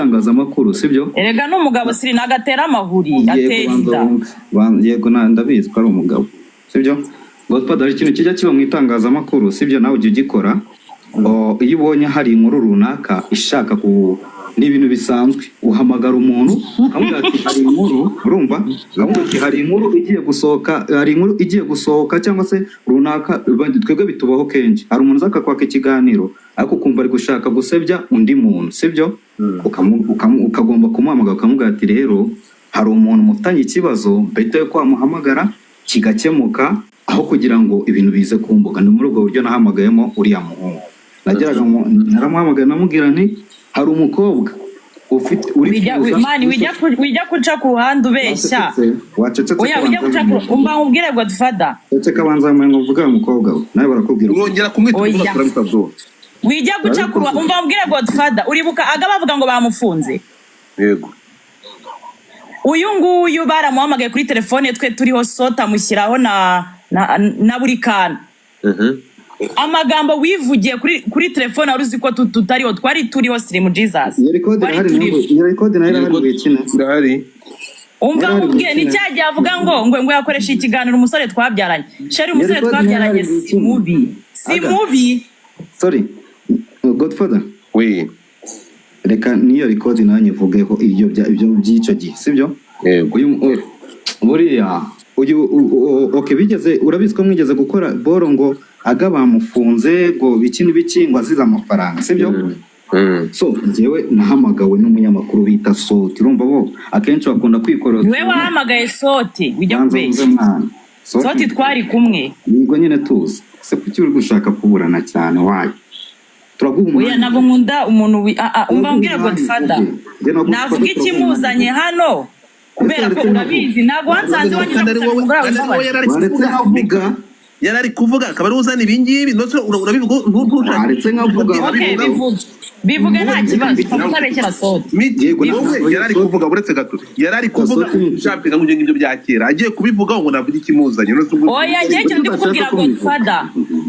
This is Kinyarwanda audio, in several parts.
itangazamakuru, sibyo? Erega n'umugabo siri ntago atera amahuri. Yego. Atera Banza inda. wumve. Yego, ndabizi ko ari umugabo, sibyo? Godfather, hari ikintu kijya kiba mu itangazamakuru, sibyo? Nawe ujya ugikora. Iyo ubonye hari inkuru runaka ishaka ku, ni ibintu bisanzwe, uhamagara umuntu ukamubwira ati hari inkuru, urumva? Ukamubwira ati hari inkuru igiye gusohoka, hari inkuru igiye gusohoka cyangwa se runaka. Twebwe bitubaho kenshi, hari umuntu uza akakwaka ikiganiro ariko ukumva ari gushaka gusebya undi muntu, sibyo? Ukagomba kumuhamagara ukamubwira ati rero hari umuntu mufitanye ikibazo, mbere yuko wamuhamagara kigakemuka aho kugira ngo ibintu bize ku mbuga. Ni muri ubwo buryo nahamagayemo uriya muhungu. Nageraga naramuhamagaye, namubwira nti hari umukobwa ufite uri Wijya kuza. Mani, wijya kuca ku ruhande ubeshya. Wacecetse? Oya, wijya guca ku, umva nkubwire, Godfather. Ceceka, banza ngo mvuge uyu mukobwa we, nawe barakubwira. Urongera kumwita Oya. uvuga turamwita bro. Wijya guca ku ruhande, umva nkubwire, Godfather. Uribuka aga bavuga ngo bamufunze? Yego. Uyu nguyu baramuhamagaye kuri telefone twe turiho, sota amushyiraho na buri kantu. Amagambo wivugiye kuri telefone wari uzi ko tutariho, twari turiho, Sirimu Jesus. Iyo record Twari irahari. turiho. Iyo record nayo irahari, wikina. Ndahari. Umva Yarahari. nkubwiye, ni Wikina. cya gihe avuga ngo yakoresha ikiganiro umusore twabyaranye, chéri, umusore Record twabyaranye yarahari, si wikina. mubi, si Aga. mubi. Sorry, Godfather. We. Reka niyo record nayo nyivugeho, ibyo by'icyo gihe, sibyo? Yego. Uyu buriya uyu okay, bigeze, urabizi ko mwigeze gukora boro ngo aga bamufunze ngo biki n'ibiki, ngo azize amafaranga, sibyo? So njyewe nahamagawe n'umunyamakuru bita Soti. Urumva bo akenshi bakunda kwikora. Niwe wahamagaye Soti, ujya Banza wumve. kubeshya. Mwana. Soti twari kumwe. Yego nyine, tuzi se kuki uri gushaka kuburana cyane? Wayo turaguha Oya. umwanya. Ntabwo nkunda umuntu umva mbwira, Turaguha umwanya, Godfather. uvuge. Njye na Navuga Godfather turaguha ikimuzanye umwanya. hano kubera ko Ndetse urabizi ntabwo wansanze Kandi wanyuze ari gusaba wowe umugore wawe kandi ari wowe imbabazi. yari ari Waretse kuvuga. nkavuga. Yari ari kuvuga akaba ari uzana ibi ngibi ndetse urabivuga ntushake. Waretse nkavuga. Okay, bivuge, bivuge, nta kibazo, ukaba utabeshyera Soti. Miki, Yego, wowe yari ari kuvuga, uretse gato, yari ari kuvuga Soti ushaka ngo ibyo ngibyo bya kera agiye kubivuga ngo navuge ikimuzanye. None se Oya, njye ikintu ndi kukubwira, Udashaka ko mbivuga. Godfather,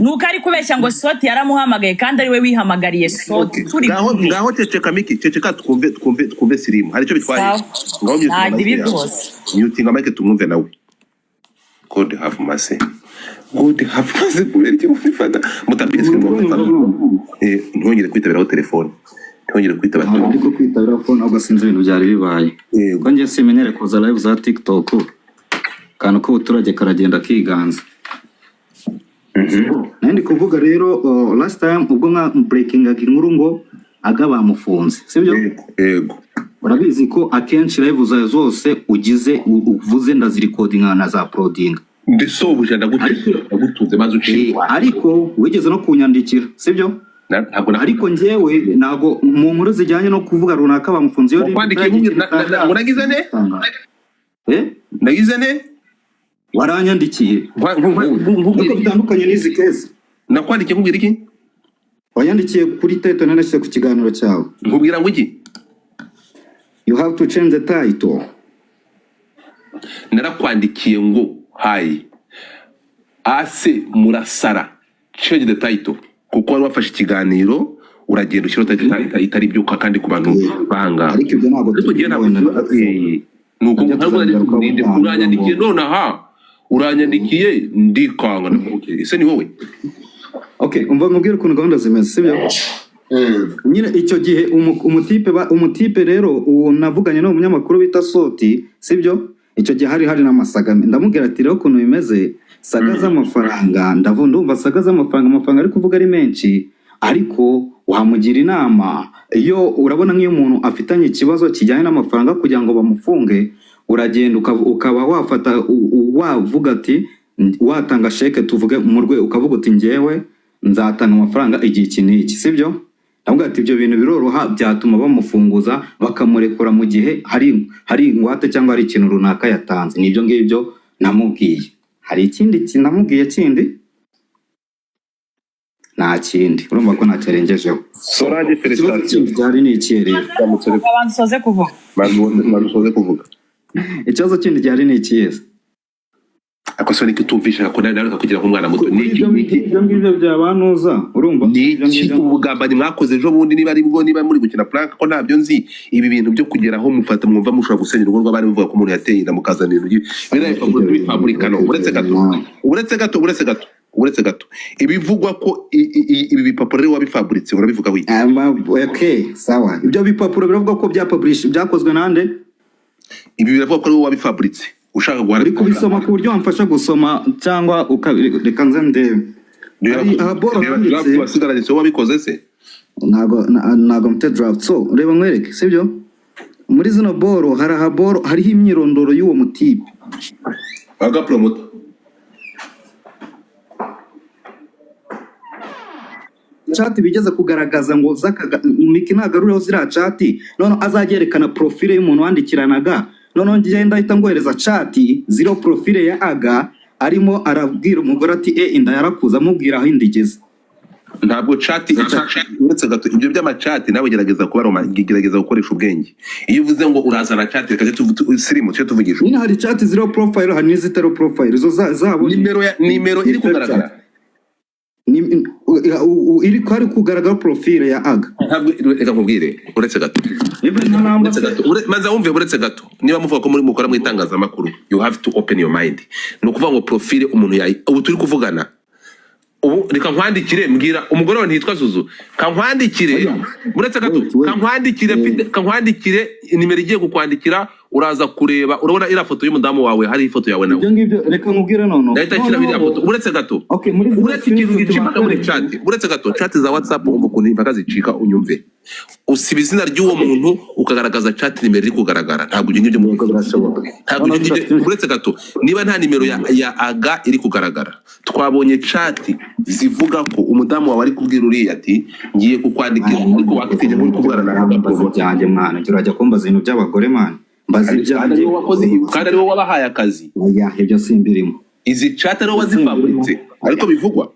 ni uko ari kubeshya ngo Soti yaramuhamagaye kandi ari we wihamagariye Soti turi Ngaho kumwe. ngaho ceceka, Miki, ceceka twumve Sirimu hari icyo bitwaye. Sawa. Ngaho Nta mutinga dibi mic yawe. rwose. Mutinga mic tumwumve nawe. God have mercy, God have mercy. Kubera iki mubifata mutapige Sirimu? Mufata, ntongere kwitabiraho telefone, ntongere kwitaba. Ntabwo ndi kukwitabira phone, ahubwo sinzi ibintu byari bibaye. Yego. Ko njye simenyere kuza live za TikTok, akantu k'ubuturage karagenda kiganza. Nari ndi kuvuga rero, last time ubwo nka breakingaga inkuru ngo aga bamufunze, sibyo? Yego. Urabizi ko akenshi live zawe zose ugize uvuze ndazirecordinga na za uploadinga. Ndisobuja, ndagutunze maze uciye. Ariko wigeze no kunyandikira, sibyo? Ntabwo Ariko njyewe ntabwo mu nkuru zijyanye no kuvuga runaka bamufunze iyo Wakwandikiye ngo nagize nte? Eh? Nagize nte? Waranyandikiye. Nkubwira Ariko iki? bitandukanye n'izi case. Nakwandikiye nkubwira iki? Wanyandikiye kuri title nanashyize ku kiganiro cyawe. Nkubwira ngo iki? "You have to change the title." Narakwandikiye ngo "Hi ase murasara, change the title," kuko wari wafashe ikiganiro uragenda ushyiraho title itari byo kandi ku bantu banga. Ariko ibyo ntabwo Ariko njyewe ntabwo wenda ni uko Nabyo ntabwo nari tuzabigarukaho ninde ubutaha. Uranyandikiye nonaha, uranyandikiye, ndikanga, ndavuga, "Okay, ese ni wowe?" Okay, umva nkubwire ukuntu gahunda zimeze, sibyo? Nyine icyo gihe umutipe rero uwo navuganye n'uwo munyamakuru bita Soti, sibyo? Icyo gihe hari n'amasaga. Ndamubwira ati rero ukuntu bimeze, saga z'amafaranga, ndumva saga z'amafaranga, amafaranga ari kuvuga ari menshi, ariko wamugira inama. Iyo urabona nk'iyo umuntu afitanye ikibazo kijyanye n'amafaranga kugira ngo bamufunge, uragenda ukaba wafata wavuga ati watanga sheke, tuvuge mu rwego ukavuga uti njyewe nzatanga amafaranga igihe iki n'iki, sibyo? Ndavuga ati ibyo bintu biroroha, byatuma bamufunguza bakamurekura mu gihe hari ingwate cyangwa hari ikintu runaka yatanze. Nibyo ngibyo namubwiye. Hari ikindi kintu namubwiye kindi? Nta kindi. Urumva ko ntacyo arengejeho. Solange, Ikibazo félicitations. kindi cyari ni ikihe rero? Abantu usoze kuvuga. Bantu usoze kuvuga. Ikibazo kindi gihari ni ikihe? Ariko se niki utumvisha ko nawe kugira nk'umwana muto? Kuri Ni iki? ibyo ibyo ngibyo byabanuza, urumva? Ni Ibyo iki? ngibyo. Ubugambanyi mwakoze ejo bundi, niba ari bwo, niba muri gukina prank, ko ntabyo nzi. Ibi bintu byo kugeraho mufata mwumva mushobora gusenya urugo rw'abandi, muvuga ko umuntu yateye inda, mukazana ibintu biriya bipapuro by'ibifaburikano. Uretse gato, uretse gato, uretse gato, uretse gato. Ibivugwa ko ibi bipapuro rero wabifaburitse, urabivuga wiki? Okay, sawa. Ibyo bipapuro biravuga ko bya publish byakozwe nande? Ibi biravuga ko ari wowe wabifaburitse ushaka Uri guharabika. kubisoma ku buryo wamfasha gusoma cyangwa reka nze ndebe. Hari aha boro Reba draft handitse. wasigaranye, si wowe wabikoze se? Ntago mfite draft. So reba nkwereke, sibyo? Muri zino boro hari aha boro hariho imyirondoro y'uwo mutipe. Aga promoter. Chat bigeze kugaragaza ngo zakaga Miki nagarureho ziriya chat, noneho azajya profile y'umuntu wandikiranaga. Noneho ngenda ahita ngohereza chat ziriho profile ya Aga, arimo arabwira umugore ati e inda yarakuze, amubwira aho inda igeze. Ntabwo chat, uretse gato, ibyo by'amachat nawe gerageza kuba gerageza gukoresha ubwenge. Iyo uvuze ngo urazana chat, reka sirimu tujye tuvugisha. Nyine hari chat ziriho profile, hari n'izitariho profile. Izo zabo Nimero ya nimero iri kugaragara. Iri hari kugaragara profile ya Aga. Ntabwo, reka nkubwire, uretse gato. Even na number. Uretse gato, manza wumve, uretse gato. Niba muvuga ko muri mukora mu itangazamakuru, you have to open your mind. Ni ukuvuga ngo profile umuntu yayi, ubu turi kuvugana ubu, reka nkwandikire, mbwira umugore wawe ntitwa Zuzu, kankwandikire. Oya. Uretse gato. Wait, wait. Kankwandikire. Eh. Kankwandikire nimero igiye kukwandikira, uraza kureba, urabona iriya foto y'umudamu wawe, hari ifoto yawe nawe. Ibyo ngibyo reka nkubwire noneho. Ndahita nshyira iriya Noneho- foto, uretse gato. Okay, muri zino Uretse ikintu screenshot gicika muri batweretse. chat, uretse gato, chat za WhatsApp, umva ukuntu impaka zicika, unyumve. Usiba izina ry'uwo muntu, ukagaragaza chat nimero iri kugaragara. Ntabwo ibyo ngibyo Yego, birashoboka. Ntabwo Noneho ibyo ngibyo. Uretse gato, niba nta nimero ya Aga iri kugaragara, twabonye chat zivuga ko umudamu wawe ari kubwira uriya ati ngiye kukwandikira, ariko wakitinya nk'uri kuvugana na Aga Mbaza Promoter. ibyanjye mwana, njye urajya kumbaza ibintu by'abagore mwana, mbaza Kandi ibyanjye. ari wowe wakoze, kandi ari wowe wabahaye akazi. Oya, ibyo simbirimo. Izi chat ari wowe wazifaburitse, ariko bivugwa.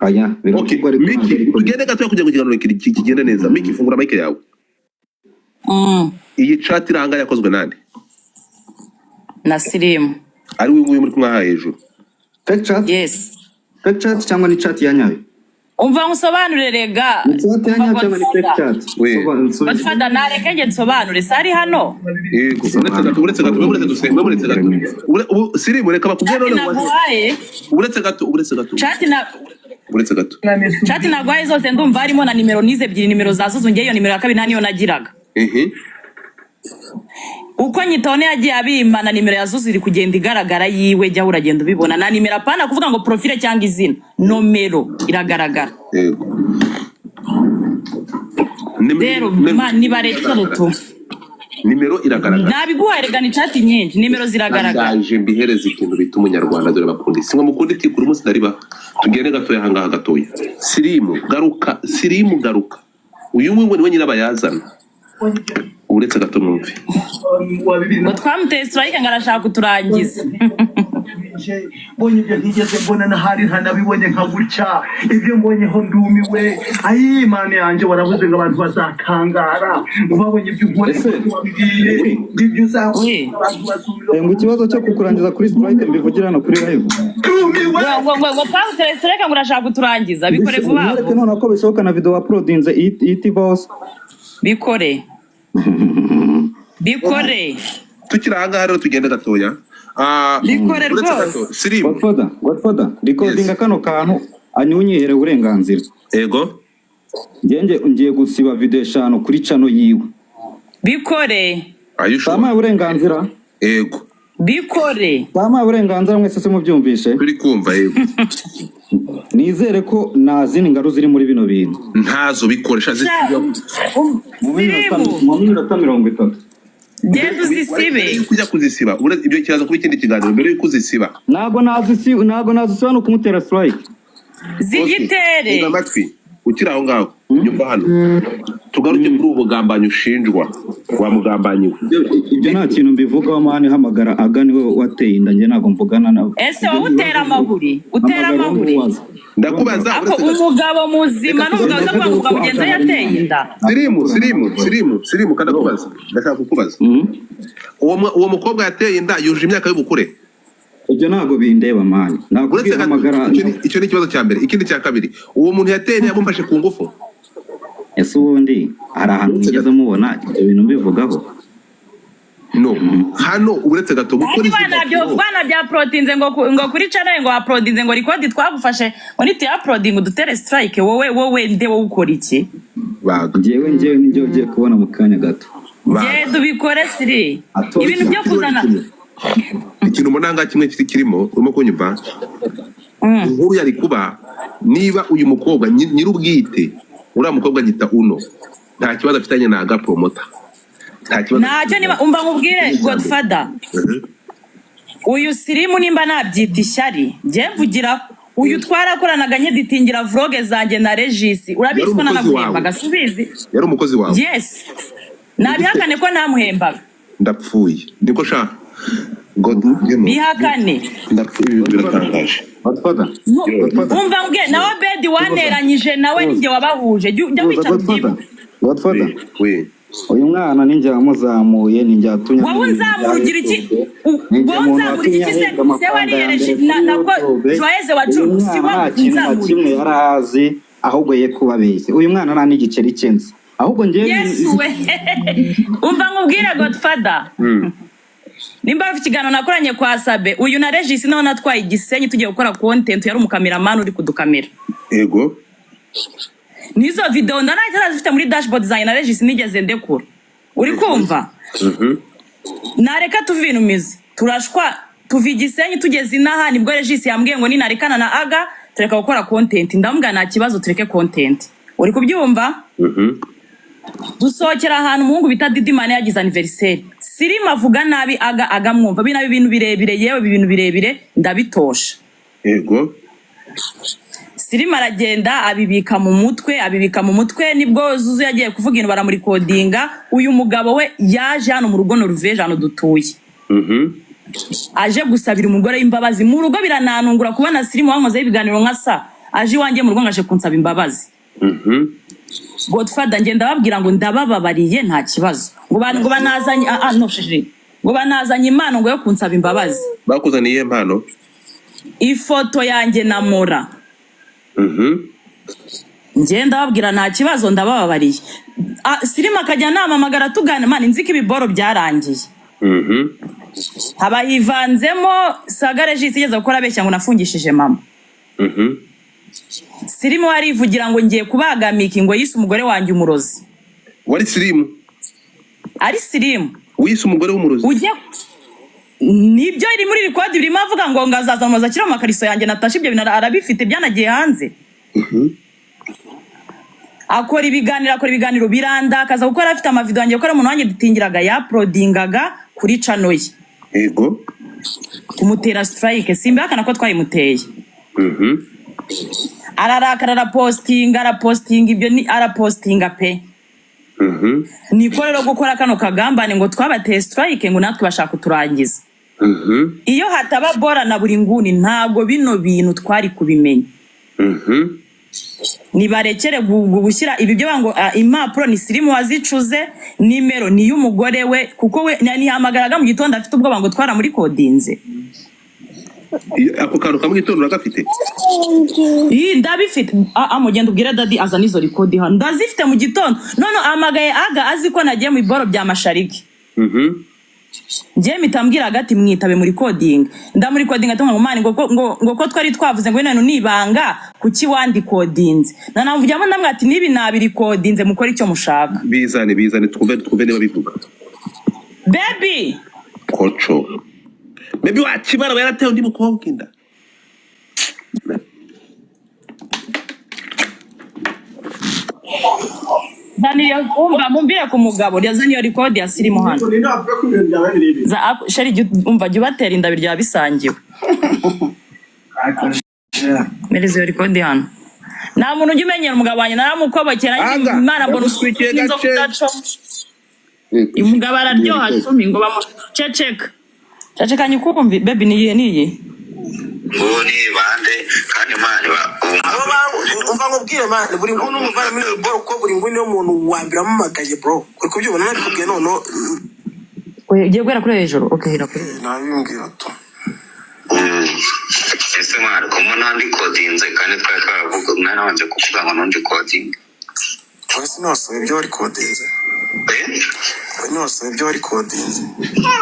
Oya, Okay, biravugwa ariko Miki, ntabwo ariko. tugende gatoya kugira ngo ikiganiro kigende neza. Miki, fungura mic yawe. Iyi chat iri ahangaha yakozwe nande? Na Sirimu. Ari uyu nguyu muri kumwe aha hejuru? Fake chat? Yes. Fake chat cyangwa ni chat ya nyayo? Umva nkusobanurire rega. Ni chat ya Umva nyayo cyangwa ni fake Godfather. chat? We. Godfather, nareke nge nsobanure, sari hano. Yego, uretse gato, uretse gato, uretse dusenga, uretse gato. Sirimu, reka bakubwire Chat none ngo naguhaye. Uretse gato, uretse gato. Chat na Uretse gato. Chat naguhaye zose ndumva harimo na nimero nize ebyiri, nimero za Zuzu. Ngewe iyo nimero ya kabiri nta niyo nagiraga. Uko nyitone yagiye abimpa, na nimero ya Zuzu iri kugenda igaragara yiwe, jya uragenda ubibona na nimero, apana kuvuga ngo profile cyangwa izina, nomero iragaragara. Yego. Rero nibarekere tu. Nimero iragaragara. Nabiguhaye rega, ni chat nyinshi, nimero ziragaragara. Ndaje mbihereze ikintu bita umunyarwanda, dore bakunda isi ngo mukunda itikura umunsi ndariba. Tugende gatoya ahangaha gatoya. Sirimu garuka, Sirimu garuka. Uyu nguyu ngo niwe nyirabayazana. Uretse gato mwumve. Ngo twamuteye strike ngo arashaka kuturangiza. Mbonye ibyo ntigeze mbona n'ahari, ntanabibonye nka gutya. Ibyo mbonyeho ndumiwe. Ayi Mana yanjye, waravuze ngo abantu bazakangara ngo babonye ibyo unkora. Ese- Wabwiye ngo ibyo uzakora We. abantu bazumirwa. Ngo ikibazo cyo kukurangiza kuri strike mbivugira hano kuri live. Ndumiwe. Ngo twamuteye strike ngo urashaka kuturangiza, bikore vuba Mwereke vuba. noneho ko bishoboka na video uploadinze ihita hose. Bikore, bikore. Tukiri ahangaha rero, tugende gatoya. Bikore Uretse rwose. gato, Sirimu. Godfather, Godfather, recordinga Yes. kano kantu anyunyihere uburenganzira. Yego. Ngenge ngiye gusiba video 5 kuri channel yiwe. Bikore. Are you sure? Bampaye uburenganzira. Yego. Bikore. Bampaye uburenganzira mwese se mubyumvishe. Turi kumva, yego. Nizere ko nta zindi ngaru ziri muri bino bintu. Ntazo, bikoresha. Sirimu. Mu minota 30. Genda uzisibe. Mbere yuko ujya kuzisiba, ibyo kiraza kuba ikindi kiganiro, mbere yuko uzisiba. Ntabwo nazisiba no kumutera strike. Zigitere. Tega amatwi ukiri aho ngaho, nyumva hano, tugaruke kuri ubu bugambanyi ushinjwa, wa mugambanyi we. Ibyo nta kintu mbivugaho man, hamagara Aga, niwe wateye inda, njye ntabwo mvugana nawe. Ese wowe utera amahuri, utera Hamagara uwo amahuri. mubaza. Ndakubaza. Ako Uretse gato. umugabo muzima n'umugabo uza kuvuga ngo mugenzi we yateye inda. Sirimu, Sirimu, Sirimu, Sirimu, kandi ndakubaza, ndashaka kukubaza. Uwo mukobwa yateye inda yujuje imyaka y'ubukure? Ibyo ntabwo bindeba, man. Uretse Nakubwiye gato, hamagara. Icyo ni ikibazo cya mbere. Ikindi cya kabiri, uwo muntu yateye inda yamufashe ku ngufu? Ese ubundi hari ahantu Uretse mwigeze gato. mubona ibyo bintu mbivugaho? No, hano uretse gato gukora Kandi izi banabyo mpapuro. Banabyauploadinze ngo kuri channel, ngo uploadinze ngo record twagufashe, ngo nituyauploadinga udutere strike. Wowe nde? Wowe ukora iki? Baga. Njyewe nibyo ugiye kubona mu kanya gato. Baga. Genda ubikore siri. Ato- Ibintu byo kuzana. Ikintu mbona ngaha kimwe kiri kirimo, urimo kunyumva? Inkuru yari kuba niba uyu mukobwa nyir'ubwite, uriya mukobwa nyita uno, nta kibazo afitanye na Aga Promoter, nta kibazo. Ntacyo. Niba umva nkubwire, Godfather, uyu Sirimu, nimba nabyita ishyari, njye mvugira uyu twarakoranaga, nyeditingira vlog zanjye na Regis, urabizi Yari ko umukozi nanaguhembaga. wawe? Subizi. Yari umukozi wawe? Yes, nabihakane ko ntamuhembaga. Ndapfuye, niko sha God. Bihakane. Ndapfuye, ibintu biratangaje. Godfather. Umva mbwe nawe, Bedi waneranyije nawe, ninjye wabahuje. Jya wicara Godfather. ubyibuke. Godfather. We. Uyu mwana ninjye wamuzamuye, ninjye watumye Wowe unzamura ugira iki? Ninjye Wowe muntu unzamura watumye iki se? ahembwa Se amafaranga ya wariyereje mbere na kuri nako YouTube. Joyeze wa Uyu Junu si mwana wowe nta kintu na unzamura kimwe iki? yari azi, ahubwo ye kubabeshya. Uyu mwana nta n'igiceri cye nzi, ahubwo njyewe Yesu we! Umva nkubwire, Godfather, nimba ufite ikiganiro nakoranye kwa Sabe, uyu na Regis nawe natwaye Igisenyi tugiye gukora content, yari umukameramani uri kudukamera. Nizo video ndanazifite muri dashboard zanjye na Regis nigeze ndekura, uri kumva? Nareka tuve ibintu mizi turashwa, tuva Igisenyi tugeze inaha, nibwo Regis yambwiye ngo ninarekana na Aga tureka gukora content. Ndamubwira nta kibazo, tureke content, uri kubyumva? Dusohokera ahantu umuhungu bita Didimani yagize anniversaire. Sirima avuga nabi Aga, Aga mwumva bino ibintu birebire, yewe ibintu birebire ndabitosha. Sirima aragenda abibika mu mutwe, abibika mu mutwe. Nibwo Zuzu yagiye kuvuga ibintu, baramurikodinga. Uyu mugabo we yaje hano mu rugo Norvege, hano dutuye, aje gusabira umugore w'imbabazi mu rugo. Birananungura kubona Sirimu wankozeho ibiganiro nka sa aje iwanjye mu rugo ngo aje kunsaba imbabazi. Godfather, ngenda babwira ngo ndabababariye, nta kibazo. Ngo banazanye, ah, ah, no shiri, ngo banazanye impano ngo yo kunsaba imbabazi. Bakuzaniye iyihe mpano? Ifoto yanjye na Mora. Ngenda babwira nta kibazo, ndabababariye. Ah, Sirimu akajya namamagara tugana, man, nzi ko ibiboro byarangiye. Haba hivanzemo saga Regis igeze gukora abeshya ngo nafungishije mama. Sirimu arivugira ngo ngiye kubaga Miki, ngo yise umugore wanjye umurozi. Wari Sirimu? Ari Sirimu. Wise umugore w'umurozi? Ujye nibyo iri muri record, birimo avuga ngo ngazaza amazu akiri mu makariso yanjye Natasha. Ibyo bintu arabifite, byanagiye hanze. Akora ibiganiro, akora ibiganiro, birandakaza kuko yari afite amavideo yanjye, kuko ari umuntu wanjye dutingiraga, yauploadingaga kuri channel ye. Kumutera strike, simbihakana ko twayimuteye. Ararakara, arapostinga, arapostinga, ibyo ni arapostinga pe. Niko rero gukora kano kagambane ngo twabateye strike, ngo natwe bashaka kuturangiza. Iyo hataba Bora na buri nguni, ntabwo bino bintu twari kubimenya. Nibarekere gushyira ibi byo ngo impapuro ni Sirimu wazicuze, nimero ni iy'umugore we, kuko we ntihamagaraga mu gitondo afite ubwoba ngo twaramurikodinze. Ako kantu kamwe gitondo uragafite? Ii, ndabifite. Mugenda ubwire daddy azana izo record hano, ndazifite. Mu gitondo none amagaye Aga azi ko nagiye mu biboro bya Mashariki. Njye mpita mbwira hagati mwitabe muri coding, ndamuri coding ati ngo man, ngo ko twari twavuze ngo bino ni ibanga, kuki wandikodinze? Nanamuvugiramo, ndamwira ati nibi nabirikodinze, mukore icyo mushaka. Bizane, bizane twumve, twumve niba bivuga. Baby. Koco baby wakibara aba yaratewe undi mukobwa inda. Zana iyo, umva mumbire ku mugabo yazanye iyo record ya Sirimu hano. Ninde wavuga ko ibintu byabaye birebire? Sheri, umva jya ubatera inda birya bisangiwe. Mereza iyo record hano. Nta muntu ujya umenyera umugabo wanjye, naramukobokera. Aga, Imana mbona yagutwikiye inzoka gace. udacoma. Umugabo araryoha cumi ngo bamuceceka ceceka nyukumvi. Baby, niyihe niyi? Ngo ni bande kandi man Abo umva nkubwire, man, buri nguni umuvana muri bro, kuko buri nguni niyo muntu wa mbere wamamagaye, bro, uri kubyibona, nabikubwiye noneho. Ugiye guhera kuri hejuru? Okay, hera kuri hejuru. Nabimbwira tu. Ubu Ese mwana, ko nandi-recordinze kandi twari twaravuga, mwari nabanje kuvuga ngo nundi-recordinge? Wese ntiwasohoye ibyo wari-recordinze? Eh? We ntiwasohoye ibyo wari-recordinze?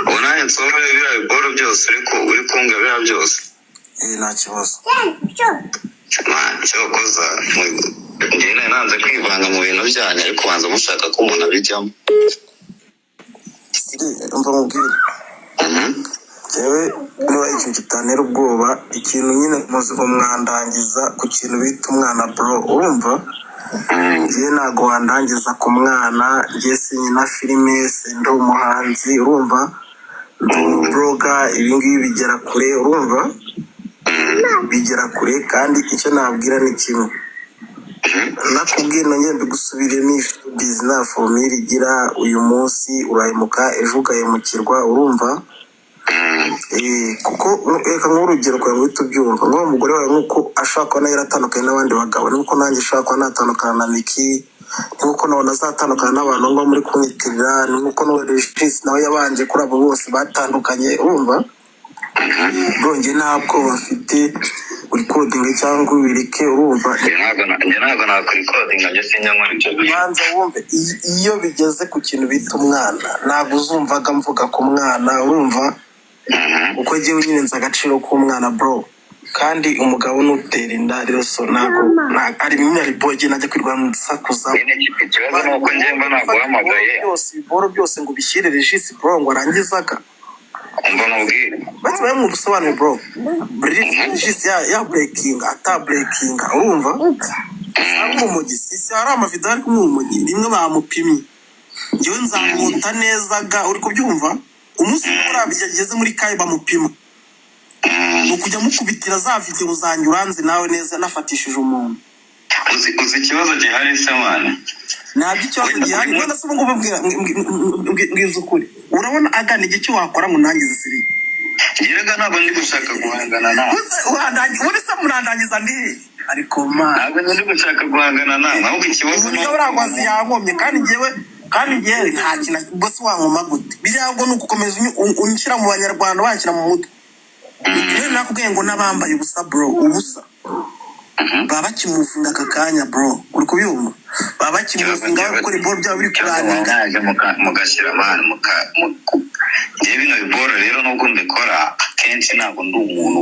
Ubu nanjye nsohore biriya biboro byose uri kumbwira, biriya byose? Eh, nta kibazo. Man, cyokoza njyewe nari nanze kwivanga mu bintu byanyu, ariko banza mushaka ko umuntu abijyamo. Siri, umva mubwire. Njyewe niba ikintu kitantera ubwoba, ikintu nyine muzi ngo mwandangiza ku kintu bita umwana, bro, urumva? Njyewe ntabwo wandangiza ku mwana. Njye sinyina filime, sindi umuhanzi, urumva? Ndi umublogger. Ibi ngibi bigera kure, urumva? Bigera kure. Kandi icyo nabwira ni kimwe nakubwiye, nongere mbigusubiremo: showbiz nta formule igira. Uyu munsi urahemuka, ejo ugahemukirwa, urumva? Kuko reka nk'urugero kugira ngo uhite ubyumva, nk'uwo mugore wawe, nk'uko ashobora kuba nawe yaratandukanye n'abandi bagabo, nk'uko nanjye ashobora kuba natandukana na Miki, nk'uko nawe azatandukana n'abantu ngo muri kumwitirira, nk'uko n'uwo Regis nawe yabanje kuri abo bose batandukanye, urumva? Bro, njye nta bwoba mfite, uri-recordinge cyangwa ubireke, urumva? Njye ntabwo nakuri-recordinga, njye sinjya nkora ibyo bintu. Banza wumve, iyo bigeze ku kintu bita umwana, ntabwo uzumvaga mvuga ku mwana, urumva? Kuko njyewe nyine nzi agaciro k'umwana, bro. Kandi umugabo nutera inda rero, so ntabwo ari bimwe ari boge najya kwirwa nsakuza. Nyine ikibazo ni uko njye mba naguhamagaye. Byose, ibiboro byose ngo ubishyire Regis, bro, ngo arangizaga. Umva mubwire. Bati baye mu busobanuro, bro, Regis ya breaking ata breaking, urumva? Ari urumogi, si hari amavideo ari kumwe urumogi rimwe bamupimye. Njyewe nzamuta neza ga, uri kubyumva? Umunsi umwe buriya ageze muri kayi bamupima, ni ukujya mukubitira za videwo zanjye, uranzi nawe neza, nafatishije umuntu. Uzi ikibazo gihari se, man? Ntabwo ikibazo gihari. None se ubu ngubu mbwiza ukuri, urabona agana igice wakora ngo unangize siriya? Njyewe ntabwo ndi gushaka guhangana nawe. Ubundi se murandangiza ndi ariko ma? Ntabwo ndi gushaka guhangana nawe, ahubwo ikibazo ni Uburyo burangwazi yankomye, kandi njyewe nta kintu. Ubwo se wankoma gute? Biriya ngo ni ugukomeza unshyira mu Banyarwanda, banshyira mu mutwe. Rero nakubwiye ngo n'abambaye ubusa, bro, ubusa baba bakimuvinga aka kanya, bro, uri kubyumva? Baba bakimuvinga, bari gukora iboro byabo biri kuraninga. Mwaje mugashyira man muka njyewe bino biboro rero, nubwo mbikora akenshi, ntabwo ndi umuntu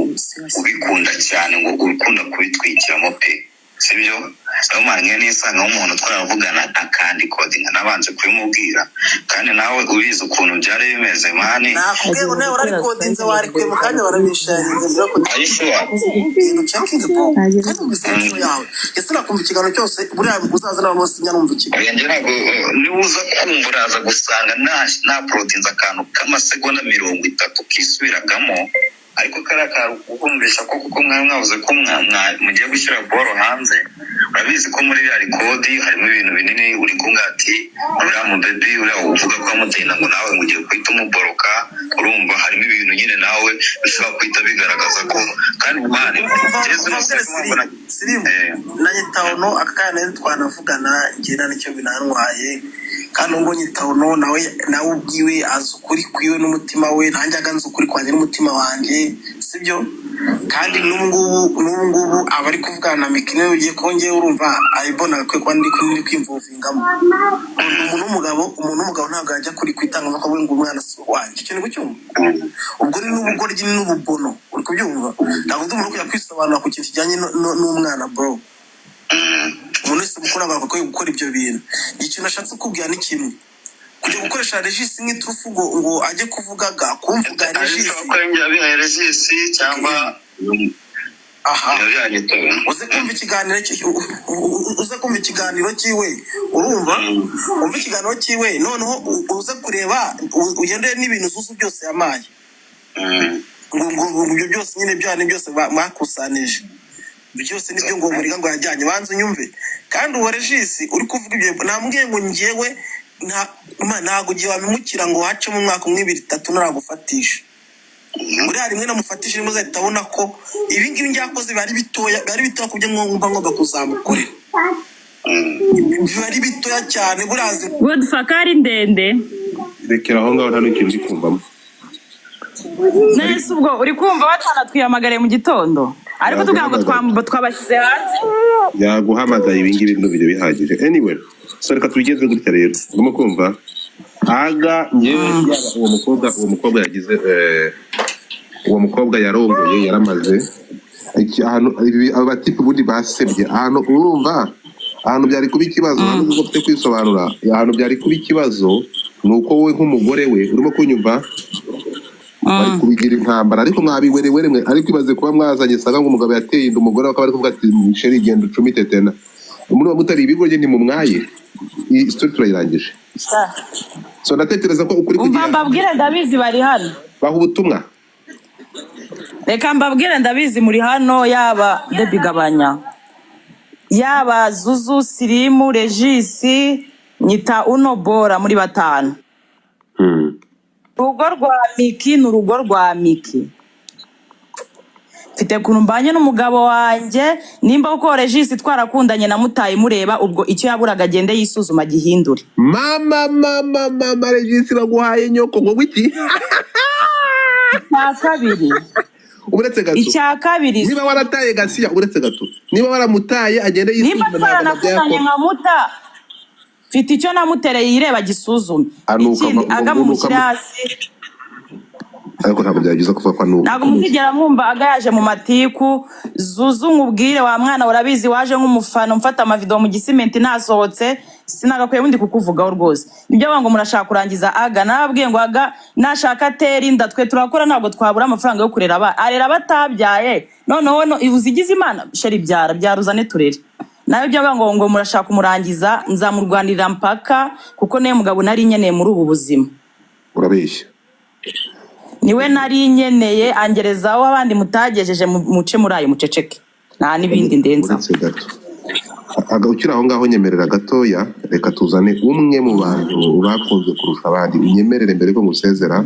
ubikunda cyane ngo ukunda kubitwikiramo pe, sibyo? Niyo mpamvu nk'iyo nisanga nk'umuntu twaravugana akandi-recordinga, nabanje kubimubwira, kandi nawe ubizi ukuntu byari bimeze, man. Nakubwiye ngo nawe warari-recordinze, warikuye mu kanya, barabisharinze mbere yo Are you sure? Ibintu checking, bro, kandi umvise inshuro yawe ese nakumva ikiganiro cyose? Buriya uzaza n'abantu bose njya numva ikiganiro. Oya, njye ntabwo niba uza kumva, uraza gusanga na-uploadinze akantu k'amasegonda 30 kisubiragamo, ariko kariya kantu kukumvisha ko kuko mwari mwavuze ko mugiye gushyira boro hanze. Urabizi ko muri iriya record harimo ibintu binini, uri kumwe ati uriya mubebi, uriya uvuga ko wamuteye, ngo nawe ngo ugiye guhita umuboroka, urumva? Harimo ibintu nyine nawe bishobora guhita bigaragaza ko kandi man Jesu Sirimu na Nyitawuno aka kanya nari twanavugana, njye nicyo binantwaye. Kandi ubwo Nyitawuno nawe ubwiwe azi ukuri kwiwe n'umutima we, nanjye aganze ukuri kwanjye n'umutima wanjye, sibyo? Kandi n'ubu ngubu aba ari kuvugana na Miki, niwe ugiye kongera, urumva? Ayibona akwiye kuba ndi kwimvovingamo. Umuntu w'umugabo ntabwo yajya kuri ku itangazamakuru ngo umwana si uwanjye. Icyo ni kucyumva, ubwo ni n'ubugoryi n'ububono, uri kubyumva? Ntabwo ndi umuntu kujya kwisobanura ku kintu kijyanye n'umwana, bro. Umuntu wese mukuru ntabwo akwiye gukora ibyo bintu. Ikintu nashatse kukubwira ni kimwe: kujya gukoresha Regis nk'iturufu ngo ajye kuvugaga kumvuga Regis. Ko yabihaye Regis cyangwa Aha. yabyanyitoye. Uze kumva ikiganiro uze kumva ikiganiro cyiwe, urumva? Umva ikiganiro cyiwe, noneho uze kureba ugendere n'ibintu zuzu byose yamaye, ngo ibyo byose nyine bya ni byose bakusanije byose nibyo ngo muriga ngo yajyanye. Banza unyumve. Kandi uwo Regis uri kuvuga ibyo, namubwiye ngo njyewe ntabwo igihe wabimukira ngo hacemo umwaka umwe, ibiri, itatu ntaragufatisha. Buriya rimwe namufatishije rimwe, uzahita abona ko ibi ngibi njyakoze biba ari bitoya, biba ari bitoya ku byo ngomba kuzamukorera, biba ari bitoya cyane buriya Godfa ko ari ndende. Rekera aho ngaho, nta n'ikintu ndi kumvamo. Nese ubwo uri kumva batanatwihamagariye mu gitondo, ariko tugira ngo twabashyize hanze. Yaguhamagaye, ibingibi ndumva bihagije. Anyway, so reka tubigenze gutya rero. Urimo kumva aga njyewe, yaba uwo mukobwa yagize uwo mukobwa yarongoye yaramaze ahantu aba batipe ubundi basebye ahantu, urumva ahantu byari kuba ikibazo, ahantu ubwo mfite kwisobanura, ahantu byari kuba ikibazo ni uko wowe nk'umugore we, urimo kunyumva, bari kubigira intambara, ariko mwabiwerewere mwe. Ariko ibaze kuba mwazanye saga ngo umugabo yateye inda umugore we, akaba ari kuvuga ati: "Chérie, genda ucumite tena." Muri mutari ibigoryi ntimumwaye. Iyi story turayirangije. So ndatekereza ko ukuri Umva, kugira mbabwire, ndabizi bari hano. Baha ubutumwa. Reka mbabwire, ndabizi muri hano, yaba Debi Gabanya, yaba Zuzu, Sirimu, Regisi, Nyita Uno, Bora, muri batanu. Urugo rwa Miki ni urugo rwa Miki. Mfite ukuntu mbanye n'umugabo wanjye. Nimba uko Regisi twarakundanye namutaye mureba, ubwo icyo yaburaga agende yisuzuma agihindure. Mama, mama, mama, Regisi baguhaye nyoko ngo wiki? Icya kabiri, Uretse gato. icya kabiri, Niba warataye Gasiya, uretse gato, niba waramutaye agende nimba yisuzume, ntabwo twaranakundanye byakora. nkamuta, mfite icyo namutereye, yireba agisuzume. Anuka. Ikindi, aga mumushyire hasi. Ariko ntabwo byari byiza kuvuga ko anuka. Ntabwo muzigera mwumva aga yaje mu matiku. Zuzu, nkubwire wa mwana, urabizi waje nk'umufana umfata amavidewo mu Gisimenti nasohotse, sinagakwiye bundi kukuvugaho rwose. Nibyo bavuga ngo murashaka kurangiza aga, narababwiye ngo aga nashaka atera inda, twe turakora, ntabwo twabura amafaranga yo kurera abana, arera abatabyaye. Noneho no uzigize Imana, chérie, byara, byara uzane turere. Nawe ibyo bavuga ngo murashaka kumurangiza, nzamurwanirira mpaka, kuko niwe mugabo nari nkeneye muri ubu buzima. Urabeshya. Niwe nari nkeneye, angerezaho abandi mutagejeje. Muce muri ayo muceceke, nta n'ibindi ndenzaho. Uretse gato. Aga, ukiri aho ngaho, nyemerera gatoya, reka tuzane umwe mu bantu bakunzwe kurusha abandi. Unyemerere mbere ko ngusezera.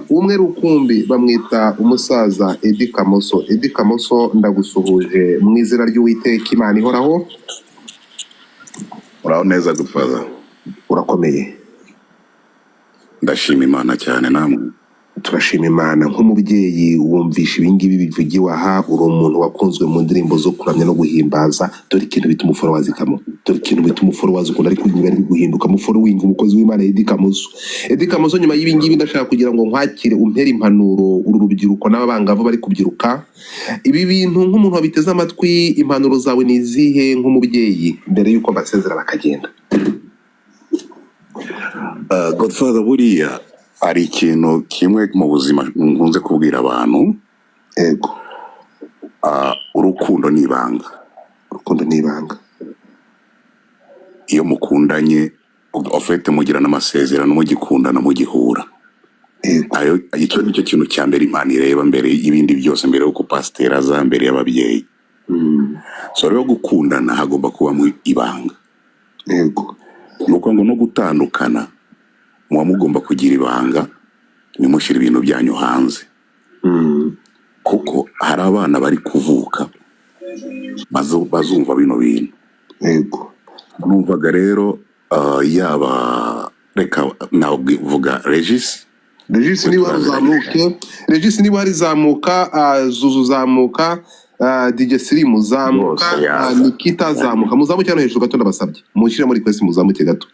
Umwe rukumbi bamwita umusaza Edi Kamoso. Edi Kamoso, ndagusuhuje mu izina ry'Uwiteka Imana ihoraho. Uraho neza, Godfather? Urakomeye? Ndashima Imana cyane, namwe? Turashima Imana. Nk'umubyeyi wumvisha ibingibi bivugiwe aha, uri umuntu wakunzwe mu ndirimbo zo kuramya no guhimbaza. Dore ikintu bita umufollowers kamo, dore ikintu bita umufollowers, ukuntu ari kunyura, ari guhinduka umufollowing. Umukozi w'Imana Edi Kamoso, Edi Kamoso, nyuma y'ibingibi ndashaka kugira ngo nkwakire umpere impanuro uru rubyiruko n'abangavu bari kubyiruka ibi bintu. Nk'umuntu wabiteze amatwi, impanuro zawe ni izihe nk'umubyeyi mbere y'uko basezera bakagenda? Godfather, buriya hari ikintu kimwe mu buzima nkunze kubwira abantu. Yego. Urukundo ni ibanga. Urukundo ni ibanga. Iyo mukundanye, ofete mugirana amasezerano mugikundana, mugihura. Yego. Ayo, icyo nicyo kintu cya mbere Imana ireba mbere y'ibindi byose, mbere y'uko pasiteri aza, mbere y'ababyeyi. So rero gukundana hagomba kubamo ibanga. Yego. Ni ukuvuga ngo no gutandukana muba mugomba kugira ibanga, ntimushyire ibintu byanyu hanze, kuko hari abana bari kuvuka bazumva bino bintu. Yego. Numvaga rero yaba reka navuga Regis. Regis we niba turaziranye. uzamuke, Regis niba hari zamuka, Zuzu zamuka, DJ Sirimu zamuka, Rwose yaza. Nikita zamuka, muzamuke hano hejuru gato, ndabasabye mushyire muri request, muzamuke gato.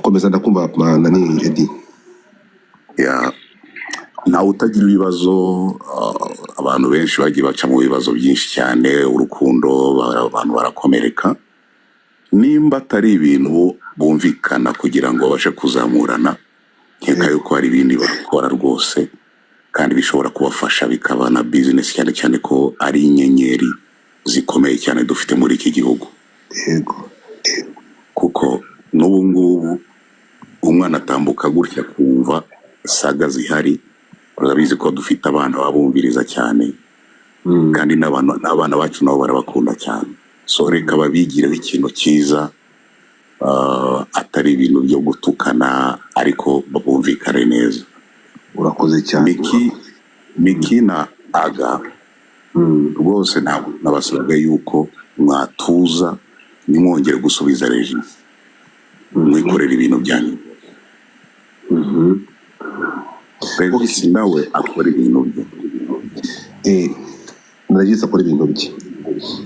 Komeza, ndakumva nani Edi. Ya, ntawe utagira ibibazo. Abantu benshi bagiye baca mu bibazo byinshi cyane, urukundo, abantu barakomereka. Nimba atari ibintu bumvikana kugira ngo babashe kuzamurana, nkeka yuko hari ibindi bakora rwose kandi bishobora kubafasha, bikaba na bizinesi, cyane cyane ko ari inyenyeri zikomeye cyane dufite muri iki gihugu. Yego. Kuko n'ubu ngubu umwana atambuka gutya kumva saga zihari. Urabizi ko dufite abana babumviriza cyane, kandi n'abana bacu nabo barabakunda cyane. So reka babigireho ikintu cyiza, atari ibintu byo gutukana, ariko bumvikane neza. Urakoze cyane. Miki na Aga, rwose ntabwo nabasabaga yuko mwatuza, nimwongere gusubiza Regis, mwikorera ibintu byanyu. Regis nawe akora ibintu bye. Regis akora ibintu bye.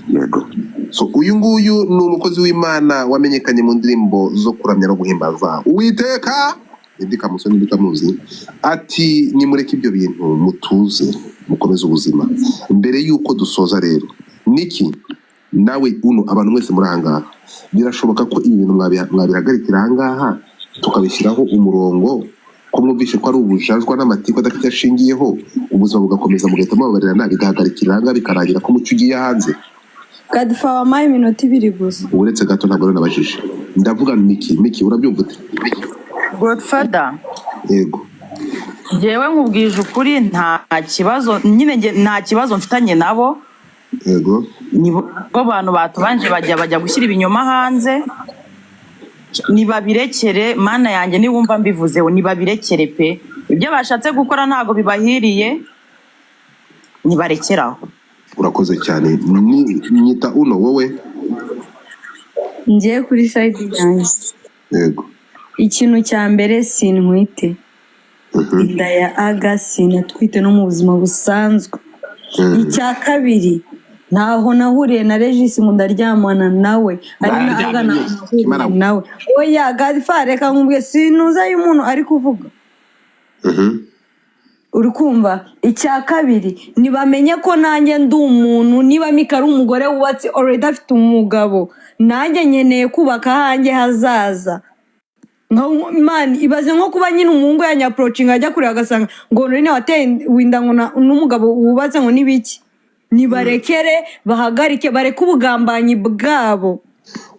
Yego. So uyu nguyu ni umukozi w'Imana wamenyekanye mu ndirimbo zo kuramya no guhimbaza Uwiteka, Eddy Kamoso n'Eddy Kamuzi. Ati nimureke ibyo bintu, mutuze, mukomeze ubuzima. Mbere y'uko dusoza rero, Niki nawe uno, abantu mwese muri ahangaha, birashoboka ko ibi bintu mwabihagarikira ahangaha, tukabishyiraho umurongo, ko mwumvishe ko ari ubujajwa n'amatiku adafite ashingiyeho, ubuzima bugakomeza, mugahita mubabarirana, bigahagarikira ahangaha, bikarangira ko umucyo ugiye hanze. Gadifa, wampaye iminota 2 gusa. Uretse gato, ntabwo rero nabajije, ndavuga Miki. Miki, urabyumva ute? Godfather. Yego. Njyewe nkubwije ukuri, nta kibazo nyine, njye nta kibazo mfitanye nabo. Nibo bantu batubanje bajya gushyira ibinyoma hanze. Nibabirekere, Mana yanjye, niwumva mbivuze, nibabirekere pe. Ibyo bashatse gukora ntabwo bibahiriye, nibarekeraho. Urakoze cyane. Ni nyita uno, wowe? Ngiye kuri side yanjye. Yego. Ikintu cya mbere, sintwite inda ya aga, sinatwite no mu buzima busanzwe. Icya kabiri, ntaho nahuriye na Regis ngo ndaryamana nawe, ari na aga Bararyamanye. ntaho nahuriye Kimara. nawe. Oya Gadifa, reka nkubwiye, sinuza y'umuntu ari kuvuga. Uri kumva? Icya kabiri, ntibamenye ko nanjye ndi umuntu. Niba Mika ari umugore wubatse already, afite umugabo, nanjye nkeneye kubaka ahanjye hazaza. Nka man, ibaze nko kuba nyine umuhungu yanyapproachinga, ajya kureba agasanga ngo none wateye winda ngo n'umugabo wubatse, ngo n'ibiki. Nibarekere, bahagarike, bareke ubugambanyi bwabo.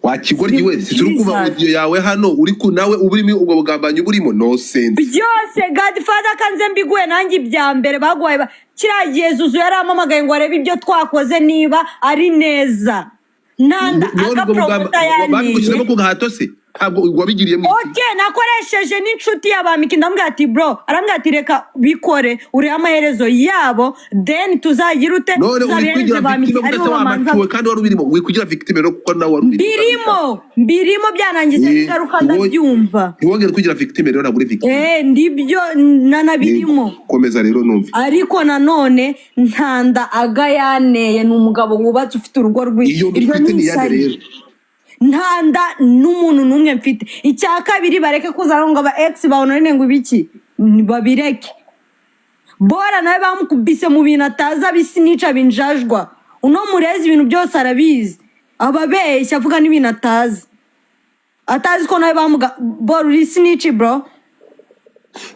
Wakigoryi we, si turi kumva Please. audio yawe hano, uri ku nawe uba urimo ubwo bugambanyi burimo, no sense. Byose Godfather, kanze mbiguye nanjye. Ibya mbere baguhaye kiriya gihe Zuzu yarampamagaye ngo arebe ibyo twakoze niba ari neza nanda. None ubwo Agapromota bugamba babigushyizemo yaniye. ku gahato se, ntabwo wabigiriyemo iki? Ok, nakoresheje n'inshuti y'abamiki, ndamubwira ati bro, arambwira ati reka bikore, urebe amaherezo yabo, then tuzagira ute, None uri tuzabihereze kwigira ba Miki victime aribo gute se? bamanza. Wamaciwe kandi wari ubirimo, wikugira victime rero, kuko nawe wari ubirimo. Mbirimo, byanangiza ingaruka, ndabyumva. Ntiwongere kwigira victime rero, ntabwo uri victime. Eh, ndibyo, nanabirimo. Yego. Komeza rero numve. Ariko nanone ntanda aga yaneye, ni umugabo wubatse ufite urugo rwe. Iyo Iryo mfite ni ni iyande ishyari. rero? Ntanda n'umuntu n'umwe mfite. Icya kabiri, bareke kuzana ngo aba ex ba Honorine ngo ibiki, babireke. Bora nawe bamukubise mu bintu atazi, abisinica binjajwa. Uno murezi ibintu byose arabizi, ababeshya avuga n'ibintu atazi, atazi ko nawe bamuga. Bora uri snitch, bro.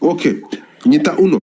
Okay, nyita uno.